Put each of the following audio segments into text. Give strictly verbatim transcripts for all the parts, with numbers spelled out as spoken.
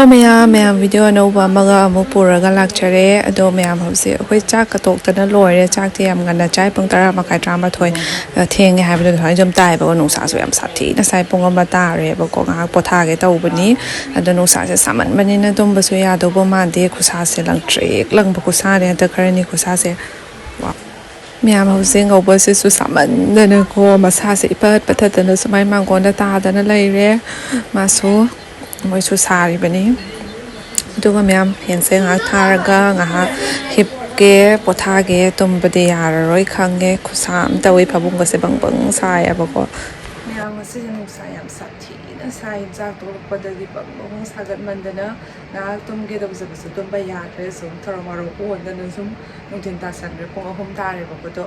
ꯃꯌꯥꯝ ꯃꯌꯥꯝ ꯚꯤꯗꯤꯑꯣ ꯑꯅꯧꯕ ꯑꯃꯒ ꯑꯃꯨꯛ ꯄꯨꯔꯒ ꯂꯥꯛꯆꯔꯦ꯫ ꯑꯗꯣ ꯃꯌꯥꯝ ꯍꯧꯖꯤꯛ ꯑꯩꯈꯣꯏ ꯆꯥꯛꯀ ꯇꯣꯛꯇꯅ ꯂꯣꯏꯔꯦ꯫ ꯆꯥꯛꯇꯤ ꯌꯥꯝ ꯉꯟꯅ ꯆꯥꯏ, ꯄꯨꯡ ꯇꯔꯥ ꯃꯈꯥꯏ, ꯇꯔꯥꯃꯥꯊꯣꯏ, ꯑ, ꯊꯦꯡꯉꯦ ꯍꯥꯏꯕꯗꯣ ꯑꯗꯨꯃꯥꯏꯅ ꯁꯨꯝ ꯇꯥꯏꯕꯀꯣ꯫ ꯅꯨꯡꯁꯥꯁꯨ ꯌꯥꯝ ꯁꯥꯊꯤꯅ ꯁꯥꯏ꯫ ꯄꯨꯡ ꯑꯃ ꯇꯥꯔꯦꯕꯀꯣ꯫ ꯉꯥꯏꯍꯥꯛ ꯄꯣꯊꯥꯒꯦ ꯇꯧꯕꯅꯤ꯫ ꯑꯗꯣ ꯅꯨꯡꯁꯥꯁꯦ ꯁꯥꯃꯟꯕꯅꯤꯅ ꯇꯨꯝꯕꯁꯨ ꯌꯥꯗꯧꯕ ꯃꯥꯟꯗꯦ꯫ ꯈꯨꯠꯁꯥꯁꯦ ꯂꯪꯇ꯭ꯔꯤꯛ ꯂꯪꯕ ꯈꯨꯠꯁꯥꯅꯦ ꯍꯟꯗꯛ ꯈꯔꯅꯤ ꯈꯨꯠꯁꯥꯁꯦ꯫ ꯋꯥ꯫ ꯃꯌꯥꯝ ꯍꯧꯖꯤꯛ ꯉꯧꯕꯁꯤꯁꯨ ꯁꯥꯃꯟꯗꯅꯀꯣ ꯃꯁꯥꯁꯦ ꯏꯄꯠ ꯄꯠꯊꯠꯇꯅ ꯁꯨꯃꯥꯏ ꯃꯥꯡꯒꯣꯟꯗ ꯇꯥꯗꯅ ꯂꯩꯔꯦ꯫ ꯃꯥꯁꯨ, ꯃꯣꯏꯁꯨ ꯁꯥꯔꯤꯕꯅꯤ꯫ ꯑꯗꯨꯒ ꯃꯌꯥꯝ ꯐꯦꯟꯁꯦ ꯉꯥꯏꯍꯥꯛ ꯊꯥꯔꯒ ꯉꯥꯏꯍꯥꯛ ꯍꯤꯞꯀꯦ, ꯄꯣꯊꯥꯒꯦ꯫ ꯇꯨꯝꯕꯗꯤ ꯌꯥꯔꯔꯣꯏ ꯈꯪꯉꯦ꯫ ꯈꯨꯠꯁꯥ ꯑꯃ ꯇꯧꯋꯤ꯫ ꯐꯃꯨꯡꯒꯁꯦ ꯕꯪ ꯕꯪ ꯁꯥꯏꯌꯦꯕꯀꯣ꯫ ꯃꯌꯥꯝ ꯉꯁꯤꯁꯦ ꯅꯨꯡꯁꯥ ꯌꯥꯝ ꯁꯥꯊꯤꯅ ꯁꯥꯏ꯫ ꯆꯥꯛ ꯇꯣꯛꯂꯛꯄꯗꯒꯤ ꯕꯪ ꯕꯪ ꯁꯥꯒꯠꯃꯟꯗꯅ ꯉꯥꯏꯍꯥꯛ ꯇꯨꯝꯒꯦ ꯇꯧꯖꯕꯁꯨ ꯇꯨꯝꯕ ꯌꯥꯗ꯭ꯔꯦ꯫ ꯁꯨꯝ ꯊꯧꯔꯝ ꯋꯥꯔꯣꯛꯄ ꯑꯣꯟꯗꯅ ꯁꯨꯝ ꯅꯨꯡꯊꯤꯟ ꯇꯥꯁꯟꯈ꯭ꯔꯦ꯫ ꯄꯨꯡ ꯑꯍꯨꯝ ꯇꯥꯔꯦꯕꯀꯣ꯫ ꯑꯗꯣ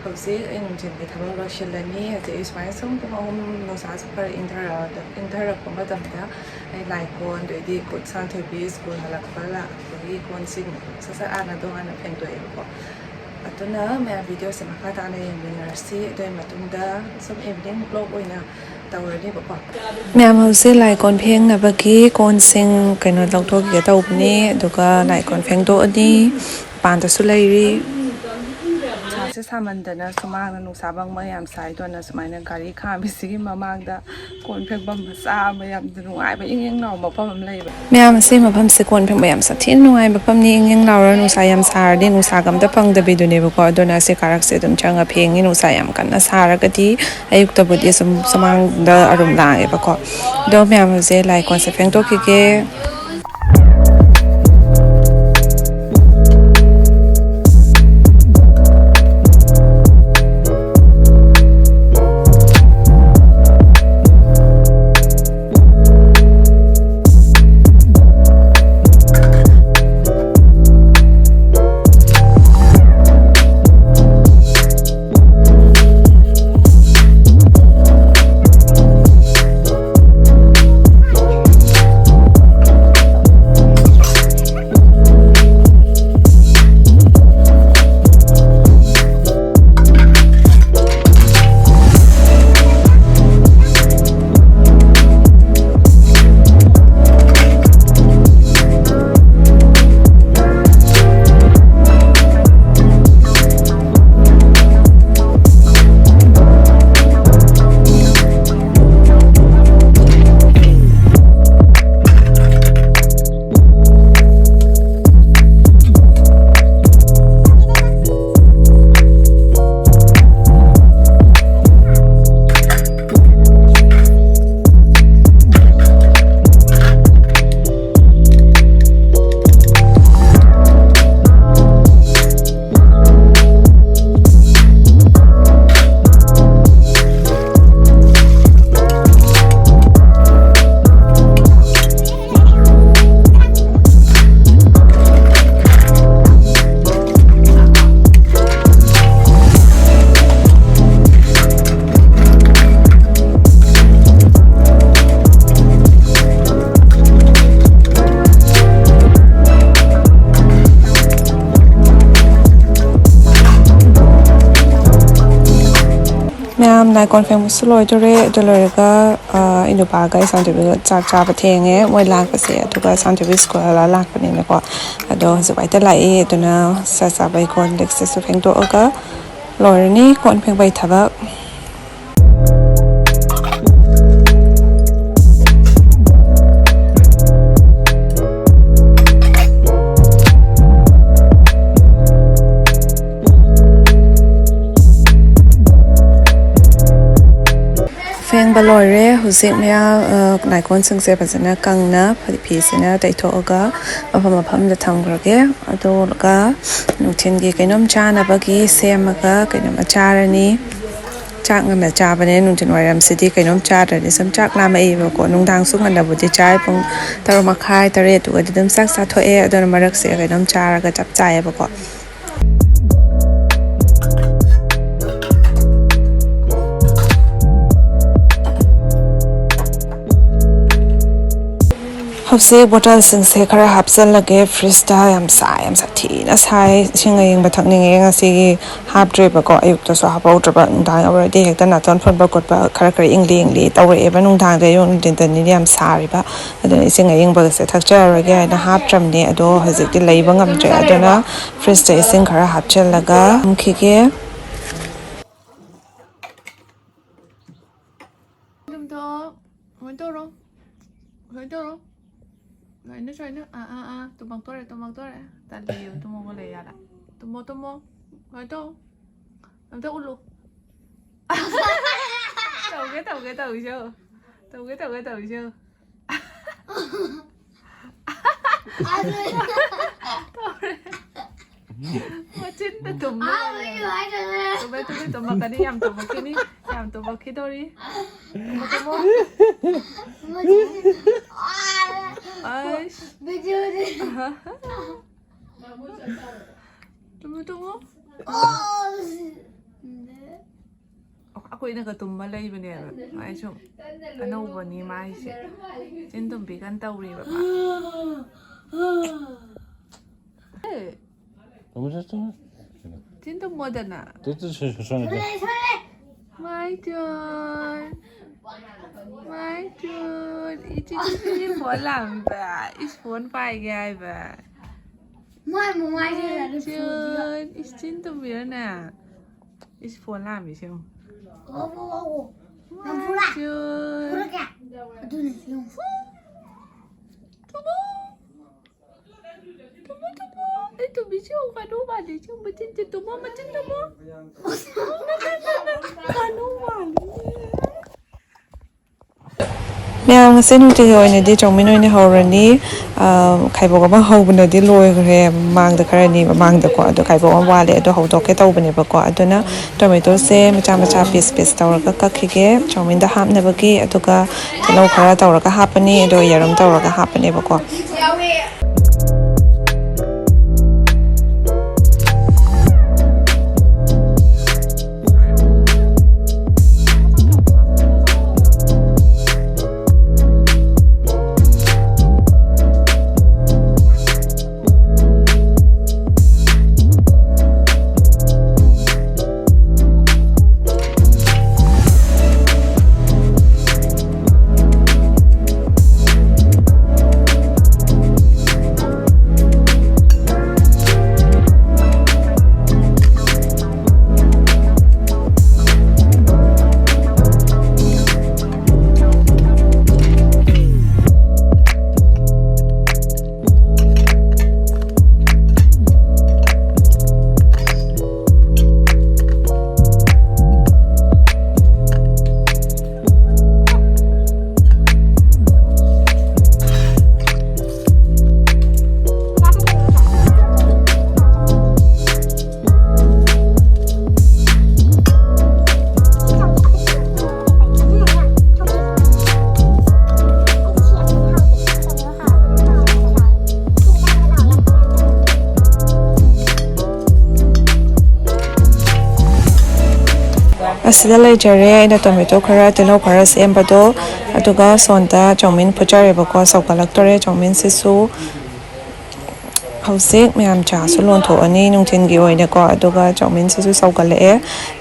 ꯍꯧꯖꯤꯛ ꯑꯩ ꯅꯨꯡꯊꯤꯟꯒꯤ ꯊꯕꯛ ꯂꯣꯏꯁꯤꯜꯂꯅꯤ꯫ ꯍꯧꯖꯤꯛ ꯑꯩ ꯁꯨꯃꯥꯏꯅ ꯁꯨꯝ ꯄꯨꯡ ꯑꯍꯨꯝ ꯅꯨꯡꯁꯥꯁꯨ ꯈꯔ ꯏꯪꯊꯔꯛꯑ-, ꯏꯪꯊꯔꯛꯄ ꯃꯇꯝꯗ ꯑꯩ ꯂꯥꯏ ꯀꯣꯟ, ꯑꯗꯩꯗꯤ ꯈꯨꯠ ꯁꯥ ꯊꯣꯏꯕꯤ ꯁ꯭ꯀꯨꯜ ꯍꯜꯂꯛꯄ ꯂꯥꯛꯄꯒꯤ ꯀꯣꯟꯁꯤꯡ ꯁꯠ ꯁꯠ ꯍꯥꯟꯅ ꯇꯣꯉꯥꯟꯅ ꯐꯦꯡꯗꯣꯛꯑꯦꯕꯀꯣ꯫ ꯑꯗꯨꯅ ꯃꯌꯥꯝ ꯚꯤꯗꯤꯑꯣꯁꯦ ꯃꯈꯥ ꯇꯥꯅ ꯌꯦꯡꯃꯤꯟꯅꯔꯁꯤ꯫ ꯑꯗꯨꯒꯤ ꯃꯇꯨꯡꯗ ꯁꯨꯝ ꯏꯚꯤꯅꯤꯡ ꯕ꯭ꯂꯣꯛ ꯑꯣꯏꯅ ꯇꯧꯔꯅꯦꯕꯀꯣ꯫ ꯃꯌꯥꯝ ꯍꯧꯖꯤꯛ ꯂꯥꯏ ꯀꯣꯟ ꯐꯦꯡꯅꯕꯒꯤ ꯀꯣꯟꯁꯤꯡ ꯀꯩꯅꯣ ꯂꯧꯊꯣꯛꯈꯤꯒꯦ ꯇꯧꯕꯅꯤ꯫ ꯑꯗꯨꯒ ꯂꯥꯏ ꯀꯣꯟ ꯐꯦꯡꯗꯣꯛꯑꯅꯤ꯫ ꯃꯄꯥꯟꯗꯁꯨ ꯂꯩꯔꯤ꯫ ꯅꯨꯡꯁꯥꯁꯦ ꯁꯥꯃꯟꯗꯅ ꯁꯨꯃꯥꯡꯗ ꯅꯨꯡꯁꯥ ꯕꯪ ꯕꯪ ꯌꯥꯝ ꯁꯥꯏ꯫ ꯑꯗꯨꯅ ꯁꯨꯃꯥꯏꯅ ꯒꯥꯔꯤ ꯈꯥꯝꯃꯤꯁꯤꯒꯤ ꯃꯃꯥꯡꯗ ꯀꯣꯟ ꯐꯦꯡꯐꯝ ꯃꯆꯥ ꯑꯃ, ꯌꯥꯝ ꯅꯨꯡꯉꯥꯏꯕ ꯏꯪ ꯏꯪ ꯂꯥꯎꯕ ꯃꯐꯝ ꯑꯃ ꯂꯩꯕ꯫ ꯃꯌꯥꯝ ꯑꯁꯤ ꯃꯐꯝꯁꯦ ꯀꯣꯟ ꯐꯦꯡꯕ ꯌꯥꯝ ꯁꯥꯊꯤꯅ ꯅꯨꯡꯉꯥꯏꯕ ꯃꯐꯝꯅꯤ꯫ ꯏꯪ ꯏꯪ ꯂꯥꯎꯔ ꯅꯨꯡꯁꯥ ꯌꯥꯝ ꯁꯥꯔꯗꯤ ꯅꯨꯡꯁꯥꯒ ꯑꯝꯇ ꯐꯪꯗꯕꯤꯗꯨꯅꯦꯕꯀꯣ꯫ ꯑꯗꯨꯅ ꯑꯁꯤ ꯀꯥꯔꯛꯁꯦ ꯑꯗꯨꯝ ꯆꯪꯉ ꯐꯦꯡꯉꯤ꯫ ꯅꯨꯡꯁꯥ ꯌꯥꯝ ꯀꯟꯅ ꯁꯥꯔꯒꯗꯤ ꯑꯌꯨꯛꯇꯕꯨꯗꯤ ꯁꯨꯝ ꯁꯨꯃꯥꯡꯗ ꯑꯗꯨꯝ ꯂꯥꯡꯉꯦꯕꯀꯣ꯫ ꯑꯗꯣ ꯃꯌꯥꯝ ꯍꯧꯖꯤꯛ ꯂꯥꯏ ꯀꯣꯟꯁꯦ ꯐꯦꯡꯗꯣꯛꯈꯤꯒꯦ꯫ ꯅꯥꯏꯀꯣꯟ ꯐꯦꯡꯕꯁꯨ ꯂꯣꯏꯗꯣꯔꯦ꯫ ꯑꯗꯨ ꯂꯣꯏꯔꯒ, ꯑ, ꯑꯩ ꯅꯨꯄꯥꯒ ꯑꯩ ꯁꯥꯟꯇꯤꯕꯤꯒ ꯆꯥꯛ ꯆꯥꯕ ꯊꯦꯡꯉꯦ꯫ ꯃꯣꯏ ꯂꯥꯛꯄꯁꯦ, ꯑꯗꯨꯒ ꯁꯥꯟꯇꯤꯕꯤ ꯁ꯭ꯀꯨꯜ ꯍꯜꯂꯛꯑ ꯂꯥꯛꯄꯅꯤꯅꯀꯣ꯫ ꯑꯗꯣ ꯍꯧꯖꯤꯛ ꯋꯥꯏꯗ ꯂꯥꯛꯏ꯫ ꯑꯗꯨꯅ ꯆꯥꯛ ꯆꯥꯕꯩ ꯀꯣꯟ ꯂꯤꯛꯁꯤꯁꯨ ꯐꯦꯡꯗꯣꯛꯑꯒ ꯂꯣꯏꯔꯅꯤ ꯀꯣꯟ ꯐꯦꯡꯕꯩ ꯊꯕꯛ꯫ ꯐꯦꯡꯕ ꯂꯣꯏꯔꯦ꯫ ꯍꯧꯖꯤꯛ ꯃꯌꯥ, ꯑ, ꯅꯥꯏꯀꯣꯟꯁꯤꯡꯁꯦ ꯐꯖꯅ ꯀꯪꯅ ꯐ-, ꯐꯤꯁꯤꯅ ꯇꯩꯊꯣꯛꯑꯒ ꯃꯐꯝ ꯃꯐꯝꯗ ꯊꯝꯈ꯭ꯔꯒꯦ꯫ ꯑꯗꯨꯒ ꯅꯨꯡꯊꯤꯜꯒꯤ ꯀꯩꯅꯣꯝ ꯆꯥꯅꯕꯒꯤ ꯁꯦꯝꯃꯒ ꯀꯩꯅꯣꯝꯃ ꯆꯥꯔꯅꯤ꯫ ꯆꯥꯛ ꯉꯟꯅ ꯆꯥꯕꯅꯦ ꯅꯨꯡꯊꯤꯜ ꯋꯥꯏꯔꯝꯁꯤꯗꯤ, ꯀꯩꯅꯣꯝ ꯆꯥꯗ꯭ꯔꯗꯤ ꯁꯨꯝ ꯆꯥꯛ ꯂꯥꯝꯃꯛꯏꯕꯀꯣ꯫ ꯅꯨꯡꯗꯥꯡꯁꯨ ꯉꯟꯅꯕꯨꯗꯤ ꯆꯥꯏ, ꯄꯨꯡ ꯇꯔꯨꯛ ꯃꯈꯥꯏ, ꯇꯔꯦꯠꯇꯨꯒꯗꯤ ꯑꯗꯨꯝ ꯆꯥꯛ ꯆꯥꯊꯣꯛꯑꯦ꯫ ꯑꯗꯨꯅ ꯃꯔꯛꯁꯦ ꯀꯩꯅꯣꯝ ꯆꯥꯔꯒ ꯆꯞ ꯆꯥꯏꯌꯦꯕꯀꯣ꯫ ꯍꯧꯖꯤꯛ ꯕꯣꯇꯜꯁꯤꯡꯁꯦ ꯈꯔ ꯍꯥꯞꯆꯜꯂꯒꯦ ꯐ꯭ꯔꯤꯖꯇ꯫ ꯌꯥꯝ ꯁꯥꯏ, ꯌꯥꯝ ꯁꯥꯊꯤꯅ ꯁꯥꯏ꯫ ꯏꯁꯤꯡ ꯑꯌꯤꯡꯕ ꯊꯛꯅꯤꯡꯉꯦ꯫ ꯉꯁꯤꯒꯤ ꯍꯥꯞꯇ꯭ꯔꯦꯕꯀꯣ, ꯑꯌꯨꯛꯇꯁꯨ ꯍꯥꯞꯍꯧꯗ꯭ꯔꯕ꯫ ꯅꯨꯡꯗꯥꯡ ꯌꯧꯔꯗꯤ ꯍꯦꯛꯇ ꯅꯥꯇꯣꯟ ꯐꯨꯟꯕ ꯈꯣꯠꯄ ꯈꯔ ꯈꯔ ꯏꯪꯂꯤ ꯏꯪꯂꯤ ꯇꯧꯔꯛꯑꯦꯕ꯫ ꯅꯨꯡꯗꯥꯡꯗ, ꯑꯌꯨꯛ ꯅꯨꯡꯊꯤꯟꯗꯅꯤꯅꯦ ꯌꯥꯝ ꯁꯥꯔꯤꯕ꯫ ꯑꯗꯨꯅ ꯏꯁꯤꯡ ꯑꯌꯤꯡꯕꯒꯁꯦ ꯊꯛꯆꯔꯔꯣꯏꯒꯦ ꯍꯥꯏꯅ ꯍꯥꯞꯇ꯭ꯔꯕꯅꯦ꯫ ꯑꯗꯣ ꯍꯧꯖꯤꯛꯇꯤ ꯂꯩꯕ ꯉꯝꯗ꯭ꯔꯦ꯫ ꯑꯗꯨꯅ ꯐ꯭ꯔꯤꯖꯇ ꯏꯁꯤꯡ ꯈꯔ ꯍꯥꯞꯆꯤꯜꯂꯒ ꯊꯝꯈꯤꯒꯦ꯫ ꯑꯗꯨꯝ ꯊꯣꯛꯑꯣ꯫ ꯁꯨꯃꯥꯏꯅ ꯇꯧꯔꯣ꯫ ꯁꯨꯃꯥꯏꯅ ꯇꯧꯔꯣ꯫ ꯁꯨꯃꯥꯏꯅ, ꯁꯨꯃꯥꯏꯅ꯫ ꯑꯥ, ꯑꯥ, ꯑꯥ꯫ ꯇꯨꯝꯃꯛꯇꯣꯔꯦ, ꯇꯨꯝꯃꯛꯇꯣꯔꯦ꯫ ꯇꯜꯂꯤꯌꯦ, ꯇꯨꯝꯃꯒ ꯂꯩ ꯌꯥꯔꯦ꯫ ꯇꯨꯝꯃꯣ, ꯇꯨꯝꯃꯣ꯫ ꯁꯨꯃꯥꯏꯅ ꯇꯧ꯫ ꯑꯝꯇ ꯎꯠꯂꯨ꯫ ꯇꯧꯒꯦ, ꯇꯧꯒꯦ, ꯇꯧꯔꯤꯁꯦ ꯌꯦꯡꯉꯣ꯫ ꯇꯧꯒꯦ, ꯇꯧꯒꯦ, ꯇꯧꯔꯤꯁꯦ ꯌꯦꯡꯉꯣ꯫ ꯇꯧꯔꯦ꯫ ꯃꯆꯤꯟꯗ ꯇꯨꯝꯕ ꯃꯥꯜꯂꯦ꯫ ꯇꯨꯝꯃꯦ, ꯇꯨꯝꯃꯦ, ꯇꯨꯝꯃꯛꯀꯅꯤ, ꯌꯥꯝ ꯇꯨꯝꯃꯛꯈꯤꯅꯤ, ꯌꯥꯝ ꯇꯨꯝꯃꯛꯈꯤꯗꯧꯔꯤ꯫ ꯇꯨꯝꯃꯣ, ꯇꯨꯝꯃꯣ꯫ ꯑꯩꯁ꯫ ꯇꯨꯝꯃꯣ, ꯇꯨꯝꯃꯣ꯫ ꯑꯩꯈꯣꯏꯅꯒ ꯇꯨꯝꯕ ꯂꯩꯕꯅꯦꯕ꯫ ꯃꯥꯏ ꯁꯨꯝ ꯑꯅꯧꯕꯅꯤ ꯃꯥꯏꯁꯦ꯫ ꯆꯤꯟ ꯇꯨꯝꯕꯤ ꯀꯟ ꯇꯧꯔꯤꯕ ꯃꯥ꯫ ꯆꯤꯟ ꯇꯨꯝꯃꯣꯗꯅ꯫ My turn. My turn. ꯏꯆꯦ ꯇꯨꯝꯕꯤꯒꯤ ꯐꯣꯟ ꯂꯥꯛꯑꯝꯕ꯫ ꯏꯁ, ꯐꯣꯟ ꯄꯥꯏꯒꯦ ꯍꯥꯏꯕ꯫ ꯃꯥꯏ ꯃꯃꯥꯏꯁꯦ My ꯌꯥꯗꯦ, ꯐꯣꯟꯁꯤꯒ꯫ Turn. ꯏꯁ, ꯆꯤꯟ ꯇꯨꯝꯕꯤꯔꯣꯅꯦ꯫ ꯏꯁ, ꯐꯣꯟ ꯂꯥꯛꯑꯝꯃꯤꯁꯦ ꯌꯦꯡꯉꯨ꯫ ꯑꯣ, ꯑꯣ, ꯑꯣ, ꯑꯣ꯫ ꯅꯝꯐꯨꯗ꯫ My turn. ꯐꯨꯔꯛꯀꯦ꯫ ꯑꯗꯨꯅ ꯌꯦꯡꯉꯨ꯫ ꯇꯨꯝꯃꯣ꯫ ꯇꯨꯝꯃꯣ, ꯇꯨꯝꯃꯣ꯫ ꯑꯩ ꯇꯨꯝꯕꯤꯁꯤ ꯌꯦꯡꯉꯨ, ꯉꯥꯅꯨ ꯃꯥꯜꯂꯤ꯫ ꯁꯤ ꯌꯦꯡꯉꯨ, ꯃꯆꯤꯟꯁꯦ ꯇꯨꯝꯃꯣ, ꯃꯆꯤꯟ ꯇꯨꯝꯃꯣ꯫ ꯉꯥꯅꯨ ꯃꯥꯜꯂꯤ꯫ ꯃꯌꯥꯝ, ꯉꯁꯤ ꯅꯨꯡꯇꯤꯒꯤ ꯑꯣꯏꯅꯗꯤ ꯆꯧꯃꯤꯟ ꯑꯣꯏꯅ ꯍꯧꯔꯅꯤ꯫ ꯑ, ꯈꯥꯏꯕꯣꯛ ꯑꯃ ꯍꯧꯕꯅꯗꯤ ꯂꯣꯏꯈ꯭ꯔꯦ꯫ ꯃꯃꯥꯡꯗ ꯈꯔꯅꯤ ꯃꯃꯥꯡꯗꯀꯣ, ꯑꯗꯣ ꯈꯥꯏꯕꯣꯛ ꯑꯃ ꯋꯥꯠꯂꯦ, ꯑꯗꯣ ꯍꯧꯗꯣꯛꯀꯦ ꯇꯧꯕꯅꯦꯕꯀꯣ꯫ ꯑꯗꯨꯅ ꯇꯣꯃꯦꯇꯣꯁꯦ ꯃꯆꯥ ꯃꯆꯥ ꯄꯤꯁ ꯄꯤꯁ ꯇꯧꯔꯒ ꯀꯛꯈꯤꯒꯦ ꯆꯧꯃꯤꯟꯗ ꯍꯥꯞꯅꯕꯒꯤ꯫ ꯑꯗꯨꯒ ꯇꯤꯜꯍꯧ ꯈꯔ ꯇꯧꯔꯒ ꯍꯥꯞꯄꯅꯤ, ꯑꯗꯣ ꯌꯦꯔꯨꯝ ꯇꯧꯔꯒ ꯍꯥꯞꯄꯅꯦꯕꯀꯣ꯫ ꯑꯁꯤꯗ ꯂꯩꯖꯔꯦ ꯑꯩꯅ ꯇꯣꯃꯦꯇꯣ ꯈꯔ, ꯇꯤꯜꯍꯧ ꯈꯔ ꯁꯦꯝꯕꯗꯣ, ꯑꯗꯨꯒ ꯁꯣꯝꯗ ꯆꯧꯃꯤꯟ ꯐꯨꯠꯆꯔꯦꯕꯀꯣ, ꯁꯧꯒꯠꯂꯛꯇꯣꯔꯦ ꯆꯧꯃꯤꯟꯁꯤꯁꯨ꯫ ꯍꯧꯖꯤꯛ ꯃꯌꯥꯝ ꯆꯥꯁꯨ ꯂꯣꯟꯊꯣꯛꯑꯅꯤ ꯅꯨꯡꯊꯤꯜꯒꯤ ꯑꯣꯏꯅꯀꯣ, ꯑꯗꯨꯒ ꯆꯧꯃꯤꯟꯁꯤꯁꯨ ꯁꯧꯒꯠꯂꯛꯑꯦ꯫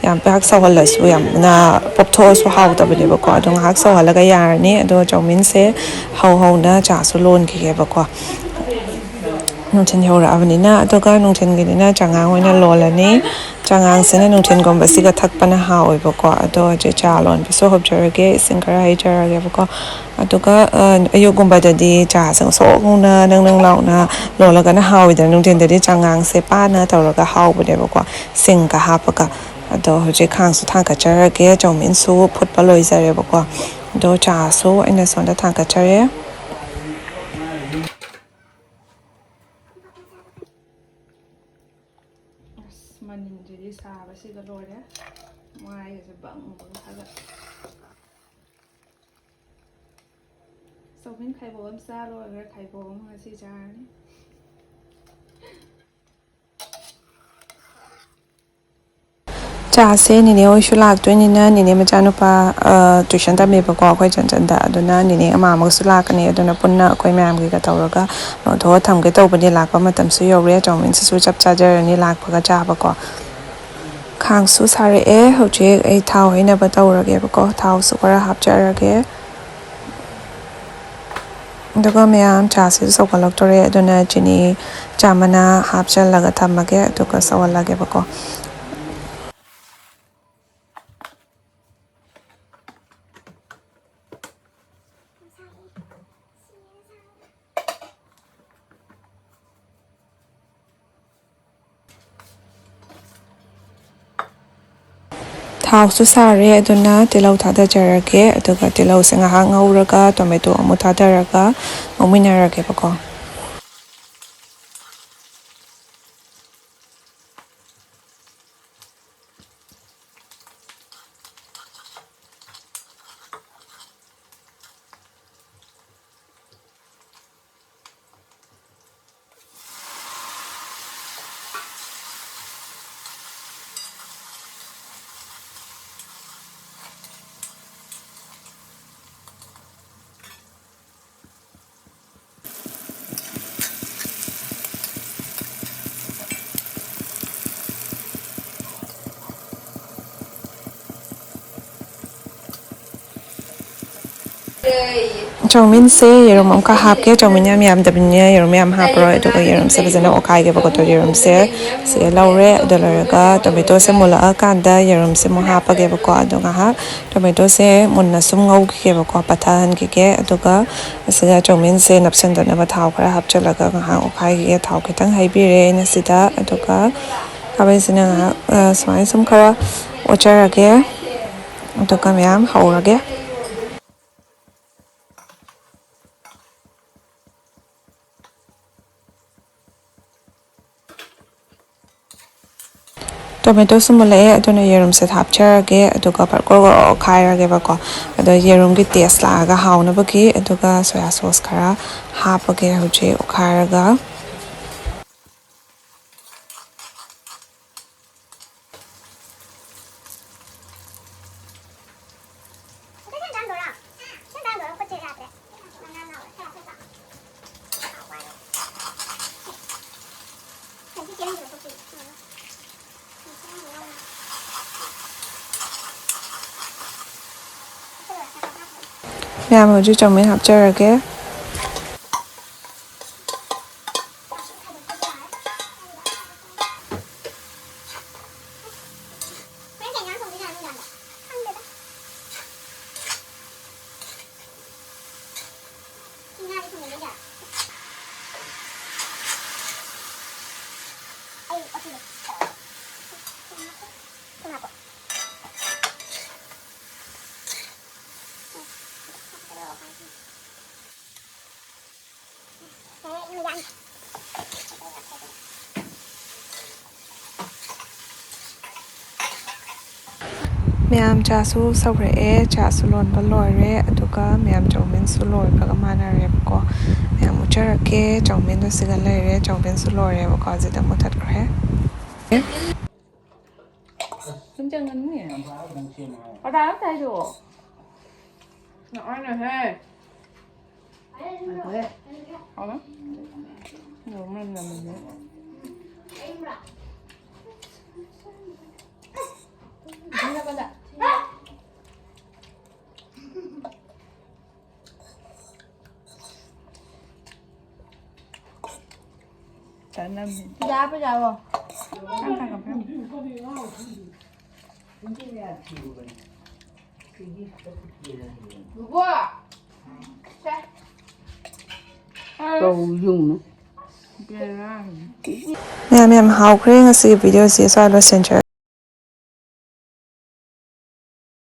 ꯌꯥꯝ ꯄꯥꯛ ꯁꯧꯍꯜꯂꯁꯨ ꯌꯥꯝꯅ ꯄꯣꯞꯊꯣꯛꯑꯁꯨ ꯍꯥꯎꯇꯕꯅꯦꯕꯀꯣ, ꯑꯗꯣ ꯉꯥꯏꯍꯥꯛ ꯁꯧꯍꯜꯂꯒ ꯌꯥꯔꯅꯤ꯫ ꯑꯗꯣ ꯆꯧꯃꯤꯟꯁꯦ ꯍꯧ ꯍꯧꯅ ꯆꯥꯁꯨ ꯂꯣꯟꯈꯤꯒꯦꯕꯀꯣ꯫ ꯅꯨꯡꯊꯤꯜ ꯌꯧꯔꯛꯑꯕꯅꯤꯅ, ꯑꯗꯨꯒ ꯅꯨꯡꯊꯤꯜꯒꯤꯅꯤꯅ ꯆꯉꯥꯡ ꯑꯣꯏꯅ ꯂꯣꯜꯂꯅꯤ꯫ ꯆꯉꯥꯡꯁꯤꯅ ꯅꯨꯡꯊꯤꯜꯒꯨꯝꯕꯁꯤꯒ ꯊꯛꯄꯅ ꯍꯥꯎꯋꯦꯕꯀꯣ꯫ ꯑꯗꯣ ꯍꯧꯖꯤꯛ ꯆꯥ ꯂꯣꯟꯕꯁꯨ ꯍꯧꯖꯔꯒꯦ, ꯏꯁꯤꯡ ꯈꯔ ꯍꯩꯖꯔꯒꯦꯕꯀꯣ꯫ ꯑꯗꯨꯒ ꯑ, ꯑꯌꯨꯛꯀꯨꯝꯕꯗꯗꯤ ꯆꯥꯁꯦ ꯁꯣꯛ ꯉꯧꯅ ꯅꯪ ꯅꯪ ꯂꯥꯎꯅ ꯂꯣꯜꯂꯒꯅ ꯍꯥꯎꯋꯤꯗꯅ, ꯅꯨꯡꯊꯤꯜꯗꯗꯤ ꯆꯉꯥꯡꯁꯦ ꯄꯥꯅ ꯇꯧꯔꯒ ꯍꯥꯎꯕꯅꯦꯕꯀꯣ, ꯁꯤꯡꯒ ꯍꯥꯞꯄꯒ꯫ ꯑꯗꯣ ꯍꯧꯖꯤꯛ ꯈꯥꯡꯁꯨ ꯊꯥꯡꯒꯠꯆꯔꯒꯦ, ꯆꯧꯃꯤꯟꯁꯨ ꯐꯨꯠꯄ ꯂꯣꯏꯖꯔꯦꯕꯀꯣ꯫ ꯑꯗꯣ ꯆꯥꯁꯨ ꯑꯩꯅ ꯁꯣꯝꯗ ꯊꯥꯡꯒꯠꯆꯔꯦ꯫ ꯑꯁ, ꯃꯅꯤꯟꯁꯤꯗꯤ ꯁꯥꯕꯁꯤꯒ ꯂꯣꯏꯔꯦ꯫ ꯃꯥꯏꯒꯁꯦ ꯕꯪ ꯕꯪ ꯊꯥꯒꯠ꯫ ꯆꯧꯃꯤꯟ ꯈꯥꯏꯕꯣꯛ ꯑꯃ ꯆꯥ ꯂꯣꯏꯈ꯭ꯔꯦ, ꯈꯥꯏꯕꯣꯛ ꯑꯃ ꯉꯁꯤ ꯆꯥꯔꯅꯤ꯫ ꯆꯥꯁꯦ ꯅꯦꯅꯦ ꯍꯣꯏꯁꯨ ꯂꯥꯛꯇꯣꯏꯅꯤꯅ, ꯅꯦꯅꯦ ꯃꯆꯥꯅꯨꯄꯥ, ꯑ, ꯇ꯭ꯋꯤꯁꯟ ꯇꯝꯃꯦꯕꯀꯣ ꯑꯩꯈꯣꯏ ꯆꯟꯆꯟꯗ, ꯑꯗꯨꯅ ꯅꯦꯅꯦ ꯑꯃꯥꯃꯒꯁꯨ ꯂꯥꯛꯀꯅꯤ, ꯑꯗꯨꯅ ꯄꯨꯟꯅ ꯑꯩꯈꯣꯏ ꯃꯌꯥꯝꯒꯤꯒ ꯇꯧꯔꯒ ꯂꯣꯟꯊꯣꯛꯑ ꯊꯝꯒꯦ ꯇꯧꯕꯅꯤ꯫ ꯂꯥꯛꯄ ꯃꯇꯝꯁꯨ ꯌꯧꯔꯦ, ꯆꯧꯃꯤꯟꯁꯤꯁꯨ ꯆꯞ ꯆꯥꯖꯔꯅꯤ ꯂꯥꯛꯄꯒ ꯆꯥꯕꯀꯣ꯫ ꯈꯥꯡꯁꯨ ꯁꯥꯔꯛꯑꯦ, ꯍꯧꯖꯤꯛ ꯑꯩ ꯊꯥꯎ ꯍꯩꯅꯕ ꯇꯧꯔꯒꯦꯕꯀꯣ, ꯊꯥꯎꯁꯨ ꯈꯔ ꯍꯥꯞꯆꯔꯒꯦ꯫ ꯑꯗꯨꯒ ꯃꯌꯥꯝ ꯆꯥꯁꯤꯁꯨ ꯁꯧꯒꯠꯂꯛꯇꯣꯔꯦ, ꯑꯗꯨꯅ ꯆꯤꯅꯤ ꯆꯥ ꯃꯅꯥ ꯍꯥꯞꯆꯜꯂꯒ ꯊꯝꯃꯒꯦ, ꯑꯗꯨꯒ ꯁꯧꯍꯜꯂꯒꯦꯕꯀꯣ꯫ ꯊꯥꯎꯁꯨ ꯁꯥꯔꯦ, ꯑꯗꯨꯅ ꯇꯤꯜꯍꯧ ꯊꯥꯗꯖꯔꯒꯦ꯫ ꯑꯗꯨꯒ ꯇꯤꯜꯍꯧꯁꯦ ꯉꯥꯏꯍꯥꯛ ꯉꯧꯔꯒ ꯇꯣꯃꯦꯇꯣ ꯑꯃꯨꯛ ꯊꯥꯗꯔꯒ ꯉꯧꯃꯤꯟꯅꯔꯒꯦꯕꯀꯣ꯫ ꯆꯧꯃꯤꯟꯁꯦ ꯌꯦꯔꯨꯝ ꯑꯃꯈꯛ ꯍꯥꯞꯀꯦ꯫ ꯆꯧꯃꯤꯟ ꯌꯥꯝ ꯌꯥꯝꯗꯕꯅꯤꯅ ꯌꯦꯔꯨꯝ ꯌꯥꯝ ꯍꯥꯞꯄꯔꯣꯏ꯫ ꯑꯗꯨꯒ ꯌꯦꯔꯨꯝꯁꯦ ꯐꯖꯅ ꯑꯣꯠꯈꯥꯏꯒꯦꯕꯀꯣ꯫ ꯑꯗꯣ ꯌꯦꯔꯨꯝꯁꯦ ꯁꯤꯗ ꯂꯧꯔꯦ꯫ ꯑꯗꯨ ꯂꯣꯏꯔꯒ ꯇꯣꯃꯦꯇꯣꯁꯦ ꯃꯨꯜꯂꯛꯑꯀꯥꯟꯗ ꯌꯦꯔꯨꯝꯁꯦ ꯑꯃꯨꯛ ꯍꯥꯞꯄꯒꯦꯕꯀꯣ꯫ ꯑꯗꯣ ꯉꯥꯏꯍꯥꯛ ꯇꯣꯃꯦꯇꯣꯁꯦ ꯃꯨꯟꯅ ꯁꯨꯝ ꯉꯧꯈꯤꯒꯦꯕꯀꯣ, ꯄꯠꯊꯍꯟꯈꯤꯒꯦ꯫ ꯑꯗꯨꯒ ꯑꯁꯤꯗ ꯆꯧꯃꯤꯟꯁꯦ ꯅꯞꯁꯟꯗꯅꯕ ꯊꯥꯎ ꯈꯔ ꯍꯥꯞꯆꯤꯜꯂꯒ ꯉꯥꯏꯍꯥꯛ ꯑꯣꯠꯈꯥꯏꯈꯤꯒꯦ꯫ ꯊꯥꯎ ꯈꯤꯇꯪ ꯍꯩꯕꯤꯔꯦ ꯑꯩꯅ ꯁꯤꯗ꯫ ꯑꯗꯨꯒ ꯈꯥꯃꯦꯟꯁꯤꯅ ꯉꯥꯏꯍꯥꯛ, ꯑ, ꯁꯨꯃꯥꯏꯅ ꯁꯨꯝ ꯈꯔ ꯑꯣꯠꯆꯔꯒꯦ꯫ ꯑꯗꯨꯒ ꯃꯌꯥꯝ ꯍꯧꯔꯒꯦ꯫ ꯇꯣꯃꯦꯇꯣꯁꯨ ꯃꯨꯜꯂꯛꯑꯦ, ꯑꯗꯨꯅ ꯌꯦꯔꯨꯝꯁꯦ ꯍꯥꯞꯆꯔꯒꯦ, ꯑꯗꯨꯒ ꯄꯔꯞ ꯀ꯭ꯔꯣ ꯀ꯭ꯔꯣ ꯑꯣꯠꯈꯥꯏꯔꯒꯦꯕꯀꯣ꯫ ꯑꯗꯣ ꯌꯦꯔꯨꯝꯒꯤ ꯇꯦꯁ ꯂꯥꯛꯑꯒ ꯍꯥꯎꯅꯕꯒꯤ, ꯑꯗꯨꯒ ꯁꯣꯌꯥ ꯁꯣꯁ ꯈꯔ ꯍꯥꯞꯄꯒꯦ ꯍꯧꯖꯤꯛ ꯑꯣꯠꯈꯥꯏꯔꯒ꯫ ꯃꯌꯥꯝ ꯍꯧꯖꯤꯛ ꯆꯧꯃꯤꯟ ꯍꯥꯞꯆꯔꯒꯦ꯫ ꯃꯌꯥꯝ ꯆꯥꯁꯨ ꯁꯧꯔꯛꯑꯦ, ꯆꯥꯁꯨ ꯂꯣꯟꯕ ꯂꯣꯏꯔꯦ, ꯑꯗꯨꯒ ꯃꯌꯥꯝ ꯆꯧꯃꯤꯟꯁꯨ ꯂꯣꯏꯕꯒ ꯃꯥꯟꯅꯔꯦꯕꯀꯣ꯫ ꯃꯌꯥꯝ ꯎꯠꯆꯔꯛꯀꯦ, ꯆꯧꯃꯤꯟꯗꯣ ꯁꯤꯗ ꯂꯩꯔꯦ, ꯆꯧꯃꯤꯟꯁꯨ ꯂꯣꯏꯔꯦꯕꯀꯣ, ꯍꯧꯖꯤꯛꯇ ꯃꯨꯊꯠꯈ꯭ꯔꯦ꯫ ꯁꯨꯝ ꯆꯪꯒꯅꯤ꯫ ꯀꯗꯥꯏꯗ ꯇꯥꯏꯗꯣ? ꯅꯛꯑꯣꯏꯅꯦꯍꯦ꯫ ꯉꯥꯏꯈꯣꯍꯦ꯫ ꯍꯥꯎꯅ? ꯌꯦꯔꯨꯝ ꯃꯅꯝ ꯅꯝꯃꯦ꯫ ꯊꯤꯔꯕꯗ꯫ ꯌꯥꯕ ꯌꯥꯕꯣ꯫ ꯃꯌꯥꯝ ꯌꯥꯝ ꯍꯥꯎꯈ꯭ꯔꯦ꯫ ꯉꯁꯤꯒꯤ ꯚꯤꯗꯤꯑꯣꯁꯤ ꯁ꯭ꯋꯥꯏ ꯂꯣꯏꯁꯤꯟꯖꯔꯒꯦ꯫